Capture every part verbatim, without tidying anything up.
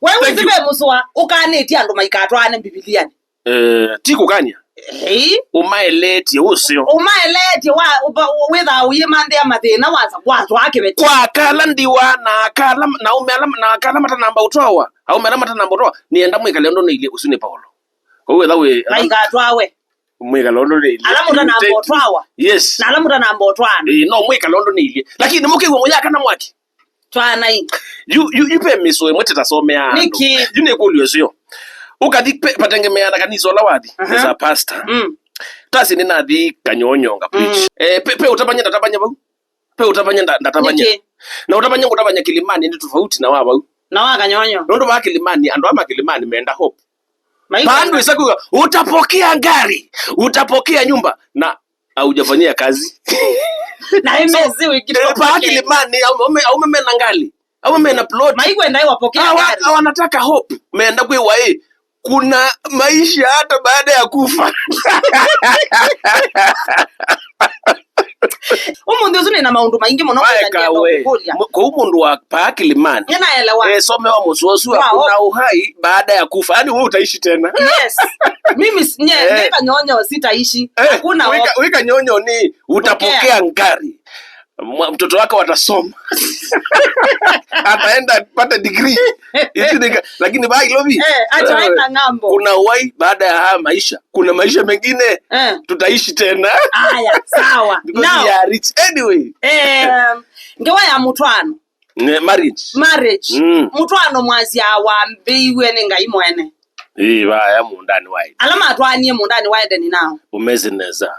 We wĩsĩ ve mũsũa ũkanĩtye andũ maikatwaane Mbivilianĩ. Eh, ti kũkany'a. Ei. Ũmaeleetye ũseo. Ũmaeleetye wa, ũba-, wĩthaa ũyĩmanthĩa mathĩna wasa kwatwaa kĩveti. Kwa akala ndiwa na akala, na aume ala, na akala matanamba ũtwawa. Aume ala matanamba ũtwawa. Nĩenda mwĩkale ũndũ nĩilye ũsu nĩ Paulo. Kwoou wĩtha wĩ maikatwawe. Mwĩkala ũndũ nĩilye. Ala mũtanamba ũtwawa. Yes. Na ala mũtanamba ũtwaana. Eh, no mwĩkala ũndũ nĩilye. Lakini mũkĩw'a mũyaka na mwaki. Twanai. Yu, yu, yu ve mĩsoa ĩmwe tĩtasomea andũ. Nĩkĩ? Yu nĩ kũlyo sio. Ũkathi pe-, patengemeana kanisa ũla wathi. Aha. As a pastor. Mm. Tasi nĩnathi Kanyonyonga preach. Mm. Eh, pe, pe ũtavany'a ndatavany'a vau. Pe ũtavany'a nda-, ndatavany'a. Nĩkĩ? Na ũtavany'a ngũtavany'a Kilimani nĩ tofauti na wa vau. Na wa Kanyonyo. Nũndũ wa Kilimani, andũ ama Kilimani menda hope. Maigua. Vandu isa kuga, "Utapokea gari, utapokea nyumba." Na haujafanyia kazi. Na so, imezi wiki eh, pa tupokee. Kilimani, aume, aume, aume mena ngali. Aume mena plot. Maigua ndaye wapokea hawa, gari. Hawa wanataka hope. Meenda kwĩwa, eh, kuna maisha hata baada ya kufa. Ũmũnthĩ ũsu nĩ na maũndũ maingĩ mũno. Waeka we. Kũkũlya. Mu-, kwa mũndũ wa pa Kilimani. Nĩnaelewa. Eh, somewa mũsoa ũsu, wow, kuna uhai baada ya kufa. Yaani wewe utaishi tena. Yes. Mimi s-, nye, eh, nye Kanyonyo sitaishi. Eh, hakuna wika, wika nyonyo ni utapokea ngari. Mwa-, mtoto wako atasoma. Ataenda pata degree. Hizi ni ka-, lakini bye, Lovi. Eh, ataenda ng'ambo. Kuna uhai baada ya haya maisha. Kuna maisha mengine. Eh. Tutaishi tena. Aya, sawa. Because now, we are rich. Anyway. Eh, ngewa ya mũtwaano. Ne, marriage. Marriage. Mm. Mũtwaano mwasya wambĩiwe nĩ Ngai mwene. Ĩĩ, vaya mũũndanĩ wa Edeni. Ala matwaanie mũũndanĩ wa Edeni nao. Umeze neza.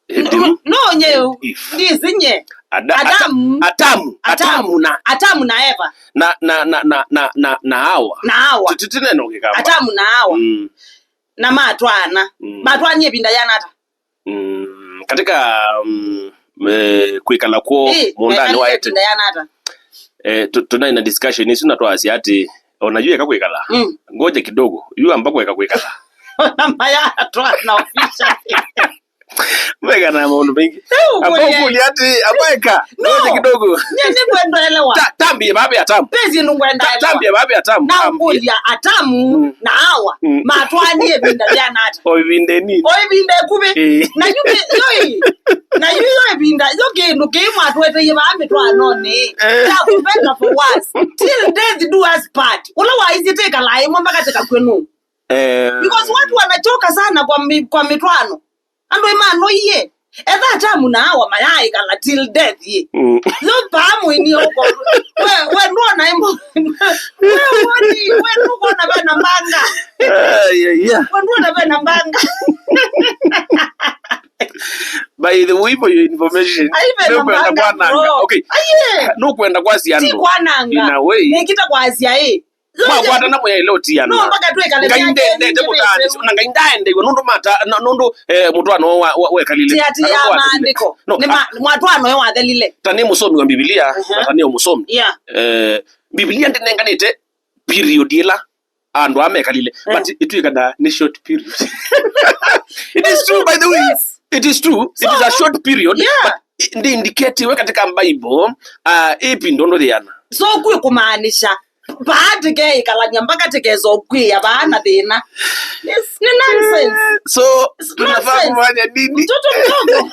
Edeni. No, nye, Eve. Ndizi nye. Ada-, Adamu. Atamu. Atamu. Atamu na, Atamu na Eva. Na, na, na, na, na, na, na Hawa. Na Hawa. Titi neno kikamba. Atamu na Hawa. Mm. Na matwaana. Mm. Matwaanie ĩvinda yana ata? Mm, katika, mm, eh, kwĩkala kwoo mũũndanĩ wa Edeni. Ĩĩ, ĩvinda yana ata? Eh, tu-, tunaĩ na discussion isu na twasya atĩ, ona yu eka kwĩkala. Mm. Ngoja kidogo. Yu amba kweka kwĩkala. Ona maya atwaana officially. Meka na maũndũ maingĩ. Amba ũkũlya atĩ, amba eka. No. Ngoja kidogo. Nye nĩkwenda elewa. Ta-, tambie babe Atamu. Pesi nũkwenda elewa. Tambie babe Atamu. Na ũkũlya Atamu, mm, na Hawa. Mm. Matwaanie ĩvinda yana ata? O ĩvinda ĩnini. O ĩvinda ĩkuvĩ. Ĩĩ. Na yu kĩ-, yo ĩ. Na yu yo ĩvinda, yo kĩndũ kĩĩ mwatũeteie vaa mĩtwaanonĩ. Eh. Ya for better for worse. Till death do us part. Ũla waisye tĩkalaa ĩmwe mpaka tĩkakw'e nũũ? Eh. Because watu wamechoka sana kwa mi-, kwa mitwaano. Andũ ĩmanoie. Etha Atamu na Hawa mayaaĩkala till death ĩ. Mm. Yo paa mũini ũko. We, we ndwona ĩmo. We woni, we ndũkwona vena mbanga. Ai, ai, ai. We ndwona vena mbanga. By the way, for your information, ai, vena mbanga, kwananga, bro. Okay. Aye. Nũkwenda kwasya andũ. Ti kwananga. In a way. Nĩkĩta kwasya ĩ. Mwakwatana mũyaĩle ũtiana. No, mpaka twĩkale Ngai myaka ndendete ĩngĩ kũtaanĩsya. Na Ngai ndaendeiwe nũndũ mata-, na-, nũndũ, eh, mũtwaano wa, wa, wekalile. Ti ati ya maandĩko. No, nĩ ma-, mwatwaano yo wathelile. Ta nĩ mũsomi wa Biblia, aha, na ta nĩ mũsomi. Yeah. Eh, Biblia ndĩnenganĩte period ĩla andũ aa mekalile. Eh. But ĩtw'ĩkana nĩ short period. It is true, by the way. Yes. It is true. So, it is a short period, yeah, but i-, ndĩindiketiwe katika Bible, uh, ĩvinda ũndũ yĩana. So, kwĩ kũmaanisha vaa tĩkeĩkalany'a mpaka tĩkesa ũkw'ĩĩa vaa na thĩna. It's, nĩ nonsense. So, it's tunafaa nonsense. Kufanya nini? Mtoto mdogo.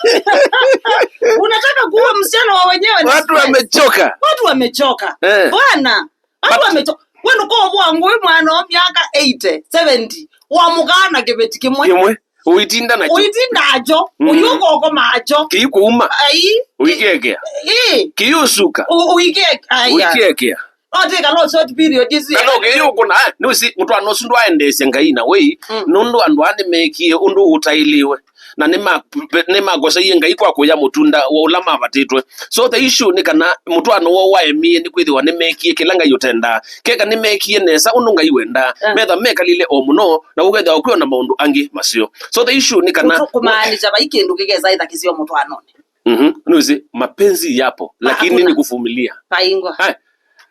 Unataka kuua msichana wa wenyewe na stress. Watu wamechoka. Watu wamechoka. Eh. Bwana, watu wamechoka. We ndũkovoa ngũĩ mwana wa myaka eighty, seventy, wamũkaa na kĩveti kĩmwe. Kĩmwe. Ũitinda nakyo. Ũitinda nakyo. Mm. Ũyũka ũkoma nakyo. Kĩikũuma. Ai. Ũikekea. Ĩ. Kĩiũsuka. Ũ-, ũike-, ai, ai. Ũikekea. Otĩka no short period isu. Na no kĩiũkũna, eh, nĩwĩsĩ mũtwaano ũsu ndwaendeesya Ngai na wei, mm, nũndũ andũ aa nĩmeekie ũndũ ũtaĩlĩwe. Na nĩma-, nĩmakosaie Ngai kwa kũya mũtunda wa ũla mavatĩtwe. So the issue nĩ kana mũtwaano woo waemie nĩ kwĩthĩwa nĩmeekie kĩla Ngai ũtendaa. Keka nĩmeekie nesa ũndũ Ngai wendaa, eh, metha mekalile o mũno, na ũkethĩwa kwĩ ona maũndũ angĩ maseo. So the issue nĩ kana kũmaanisha vai kĩndũ kĩkesa ĩtha kĩseo mũtwaanonĩ. Mhm. Nĩwĩsĩ, mapenzi yapo, lakini hakuna. Ni kuvumilia. Vaingwa. Hai.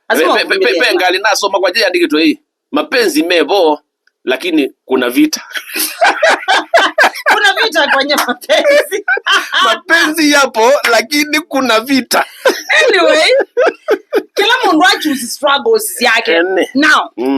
Lazima uvumilie. Pe, pe, pe, pe, ngalĩ nasoma kwa njia yandĩkĩtwe hii. Mapenzi mevo, lakini kuna vita. Kuna vita kwenye mapenzi. Mapenzi yapo, lakini kuna vita. Anyway, kila mũndũ a choose struggles yake. Ene. Now, mm.